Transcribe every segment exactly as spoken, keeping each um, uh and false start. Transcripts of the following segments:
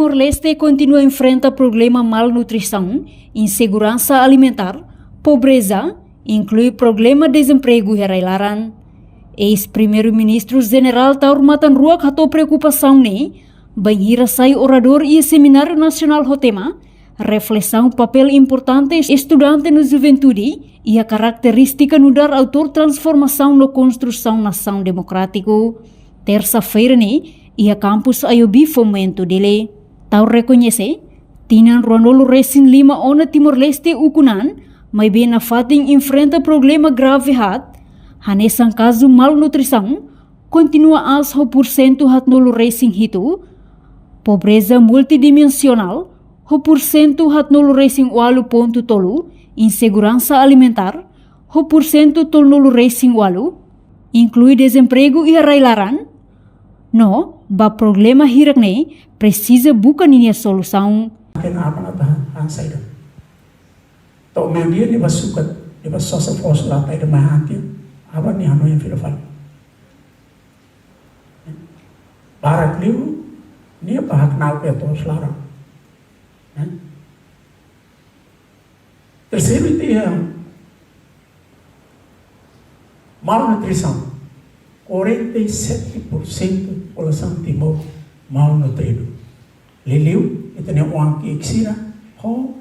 Timor-Leste kontinua enfrenta problema malnutrisaun, inseguransa alimentár, pobreza, inklui problema dezempregu iha rai-laran. Eis-Primeiru-Ministru Jenerál Taur Matan Ruak hato'o preokupasaun ne'e bainhira sai oradór iha semináriu nasionál ho tema Reflesaun papél importante estudante no juventude iha karakterístika nu'udar autór transformasaun no konstrusaun nasaun demokrátiku. Tersa-feira ne'e, iha kampus IOB Fomento Dili. Taur rekoñese, tinan ruanulu-resin-lima ona Timor-Leste ukun an, maibé nafatin enfrenta problema grave haat, hanesan kazu malnutrisaun, kontinua aas ho pursentu haatnulu-resin-hitu, pobreza multidimensionál, ho pursentu haatnulu-resin-ualu pontu tolu, inseguransa alimentár, ho pursentu tolunulu-resin-ualu, inklui dezempregu iha rai-laran, no ba problema hirak ne'e presiza buka ninia solusaun. Ken apa na tahan, han saida. To'o meiudia nia bá sukat, nia bá sosa foos lata ida mai han tiha, aban nia hanoin fila fali. Barak liu, nia bá hakna'ak iha to'os laran. Terseiru ita iha malnutrisaun. Quarenta e sete por cento populasaun Timor malnutridu. Liuliu, ita-nia oan-ki'ik sira, ho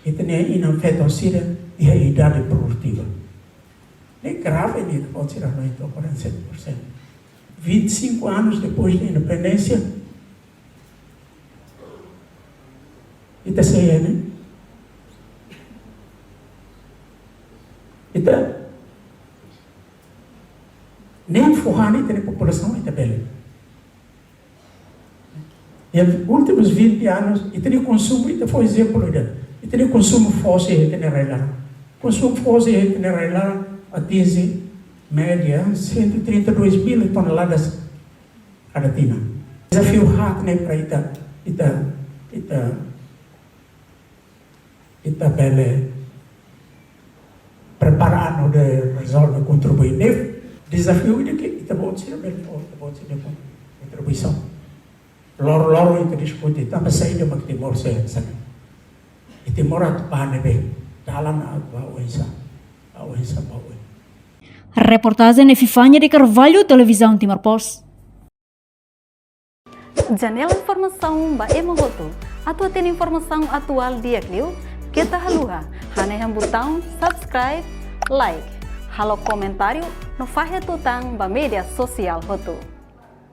ita-nia inan-feton sira iha idade produtiva. Ne'e grave ne'e, ita-boot sira hanoin to'o quarenta e sete por cento. Vinte e cinco anos depois da independência, ita sei, ne'e? Ita ne'e fó han ita-nia populasaun, ita bele. Iha últimus vinte anos, ita-nia konsumu, ita fó ezemplu ida. Ita-nia konsumu foos iha ita-nia rai-laran. Konsumu foos iha ita-nia rai-laran atinje média cento e trinta e dois mil toneladas kada tinan. Dezafiu haat ne'e para ita, ita, ita, ita bele prepara no de rezolve, kontribui. Ne'e dezafiu ida ke ita-boot sira bele, ita-boot sira bele kontribuisaun. Loroloron ita diskute, tanba saida mak Timor sei hanesan ne'e. Timor atu bá ne'ebé, dalan atu bá oinsá, bá oinsá, bá oinsá. Reportajen Epifania de Carvalho, Televizaun Timor Post. Janela informasaun ba ema hotu. Atu hatene informasaun atuál di'ak liu, keta haluha hanehan butaun subscribe, like, halo komentáriu no fahe tutan ba média sosiál hotu.